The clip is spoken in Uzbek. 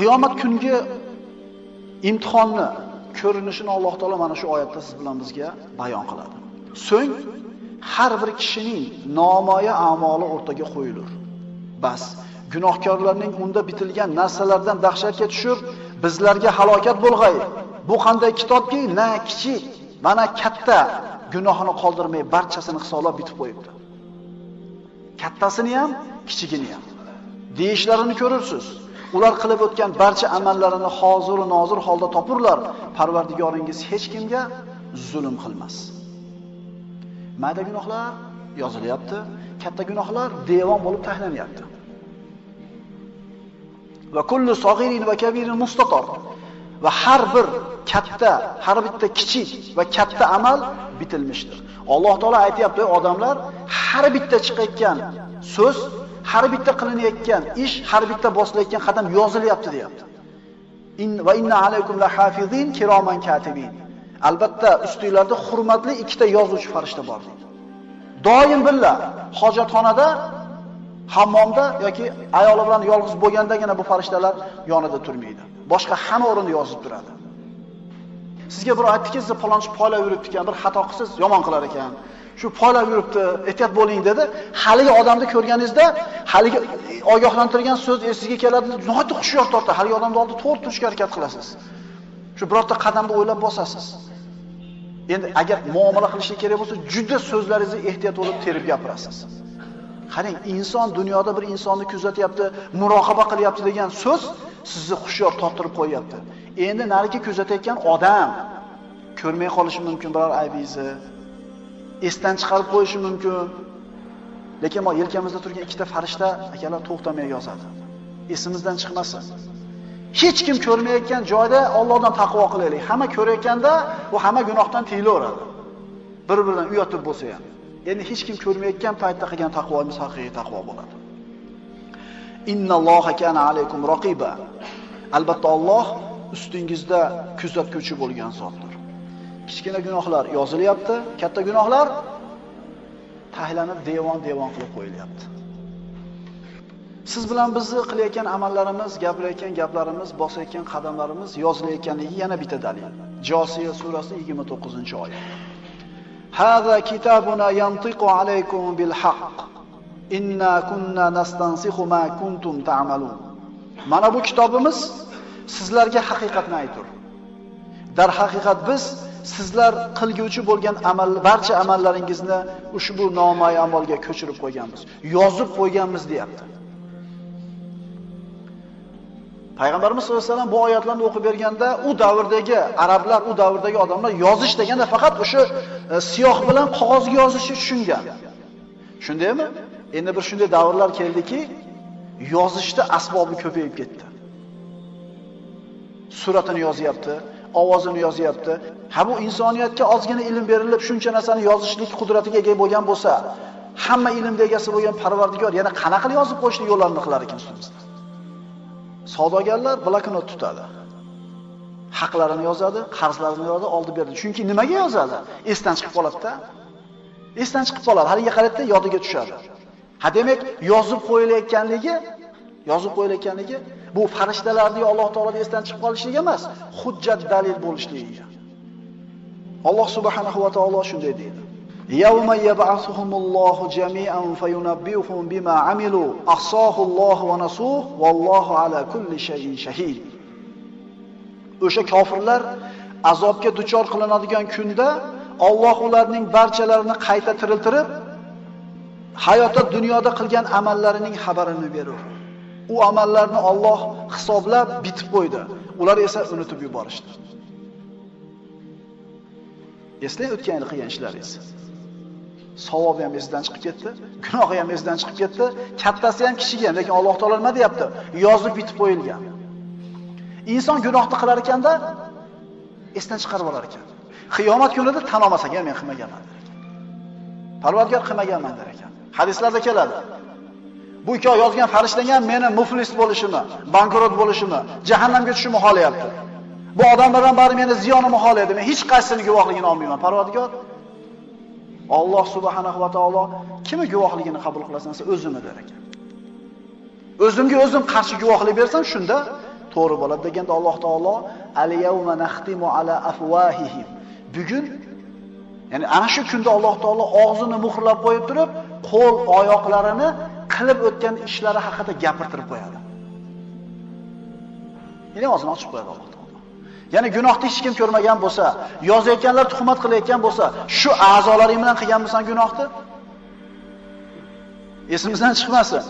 Qiyomat kungi imtihonni ko'rinishini Alloh taolo mana shu oyatda siz bilan bizga bayon qiladi. So'ng har bir kishining nomoya a'moli o'rtaga qo'yilir. Bas, gunohkorlarning unda bitilgan narsalardan dahshatga tushib, bizlarga halokat bo'lg'ay. Bu qanday kitobki, na kichik va na katta gunohini qoldirmay barchasini hisoblab bitib qo'yibdi. Kattasini ham, kichigini ham. Deyishlarini ko'rursiz. Ular qilib o'tgan barcha amallarini hozir va nozir holda topurlar. Parvardigoringiz hech kimga zulm qilmas. Mayda gunohlar yozilyapti, katta gunohlar devon bo'lib tashlanyapti. Va kullu sag'irin va kabirin mustatar. Va har bir katta, har bitta kichik va katta amal bitilmishdir. Alloh taolo aytayapti, odamlar har bitta chiqayotgan so'z, har bitta qilinayotgan ish, har bitta bosilayotgan qadam yozilyapti deyapti. In va inna alaykum lahafizin kiroman katibin. Albatta ustingizda hurmatli ikkita yozuvchi farishta bor deydi. Doim billa hojatxonada, hammomda yoki ayoli bilan yolg'iz bo'lgandagina bu farishtalar yonida turmaydi. Boshqa hamma o'rinda yozib turadi. Sizga birov aytdiki, siz palonchi poylab yuribdi ekan, bir xato qilsangiz yomon qilar ekan. Shu poylab yuribdi, ehtiyot bo'ling dedi. Haligi odamni ko'rganingizda, haligi ogohlantirgan so'z esingizga keladi, nihoyatda hushyor tortadi. Haligi odamni oldida to'g'ri turishga harakat qilasiz. Shu birorta qadamni o'ylab bosasiz. Endi agar muomala qilishga kerak bo'lsa, juda so'zlaringizni ehtiyot bo'lib terib gapirasiz. Qarang, inson dunyoda bir insonni kuzatyapti, muroqaba qilyapti degan so'z sizni hushyor torttirib qo'yapti. Endi narigi kuzatayotgan odam ko'rmay qolishi mumkin biror aybingizni, esdan chiqarib qo'yishi mumkin. Lekin mo yelkamizda turgan ikkita farishta akalar to'xtamay yozadi. Esimizdan chiqmasin. Hech kim ko'rmayotgan joyda Allohdan taqvo qilaylik. Hamma ko'rayotganda u hamma gunohdan tiyilaveradi. Bir-biridan uyatib bo'lsa ham. Endi hech kim ko'rmayotgan paytda qilgan taqvoimiz haqiqiy taqvo bo'ladi. Innalloha kana alaykum raqiba. Albatta Alloh ustingizda kuzatuvchi bo'lgan zotdir. Kichkina gunohlar yozilyapti, katta gunohlar tahlanib devon-devon qilib qo'yilyapti. Siz bilan bizni qilayotgan amallarimiz, gapirayotgan gaplarimiz, bosayotgan qadamlarimiz yozilayotganligi yana bitta dalil. Josiya surasi 29-oyat. Hâzâ kitabuna yantiqu alaykum bil haqq. Inna kunna nastansikhu ma kuntum ta'malun. Mana bu kitobimiz sizlarga haqiqatni aytur. Dar haqiqat biz sizlar qilguvchi bo'lgan amal, barcha amallaringizni ushbu nomai amalga ko'chirib qo'yganmiz, yozib qo'yganmiz deyapti. Payg'ambarimiz sollallohu alayhi vasallam bu oyatlarni o'qib berganda u davrdagi arablar, u davrdagi odamlar yozish deganda faqat o'sha siyoh bilan qog'ozga yozishni tushungan. Shundaymi? Endi bir shunday davrlar keldiki, yozishda asbobi ko'payib ketdi. Suratini yozyapti, ovozini yozyapti. Ha, bu insoniyatga ozgina ilm berilib, shuncha narsani yozishlik qudratiga ega bo'lgan bo'lsa, hamma ilmga egasi bo'lgan Parvardigor yana qanaqa qilib yozib qo'yishni yo'llarini qilar ekan ustimizda. Savdogarlar bloknot tutadi. Haqlarini yozadi, qarzlarini yozadi, oldi berdi. Chunki nimaga yozadi? Esdan chiqib qoladi-da. Esdan chiqib qoladi. Haliga qaraydi, yodiga tushadi. Ha, demak, yozib qo'yilayotganligi bu farishtalarning Alloh taoloning esdan chiqib qolishligi emas, hujjat dalil bo'lishligiga. Alloh subhanahu va taolo shunday deydi: Yawma yab'asuhumullohu jami'an fayunabbi'uhum bima amilu ahsahullohu va nasuh vallohu ala kulli shay'in shahid. O'sha kofirlar azobga duchor qilinadigan kunda Alloh ularning barchalarini qayta tiriltirib, hayotda dunyoda qilgan amallarining xabarini berur. U amallarni Alloh hisoblab bitib qo'ydi. Ular esa unutib yuborishdi. Eslang o'tgan yil qilgan ishlaringiz. Savobi ham esidan chiqib ketdi, gunohi ham esidan chiqib ketdi, kattasi ham kichigi ham, lekin Alloh taolo nima deyapti? Yozib bitib qo'yilgan. Inson gunohni qilar ekanda esdan chiqarib olar ekan. Qiyomat kunida tan olmasa ham men qilmaganman der ekan. Parvardigor qilmaganman der ekan. Hadislarda keladi. Bu ikki yozgan farishtaga ham meni muflis bo'lishimni, bankrot bo'lishimni, jahannamga tushishimni xohlayapti. Bu odamlardan bari meni ziyonimni xohlaydi. Men hech qaysisini guvohligini olmayman. Parvardigor Alloh subhanahu va taolo kimi guvohligini qabul qilasan desa, o'zimni der ekan. O'zimga o'zim qarshi guvohlik bersam, shunda To'g'ri bo'ladi deganda Alloh taolo al-yawma naxtimu ala afwahihim. Bugun, ya'ni ana shu kunda Alloh taolo og'zini muhrlab qo'yib turib, qo'l oyoqlarini qilib o'tgan ishlari haqida gapirtirib qo'yadi. Ya'ni og'zini ochib qo'yadi Alloh taolo. Ya'ni gunohni hech kim ko'rmagan bo'lsa, yozayotganlar tuhmat qilayotgan bo'lsa, shu a'zolaring bilan qilganmisan gunohni? Esimizdan chiqmasin.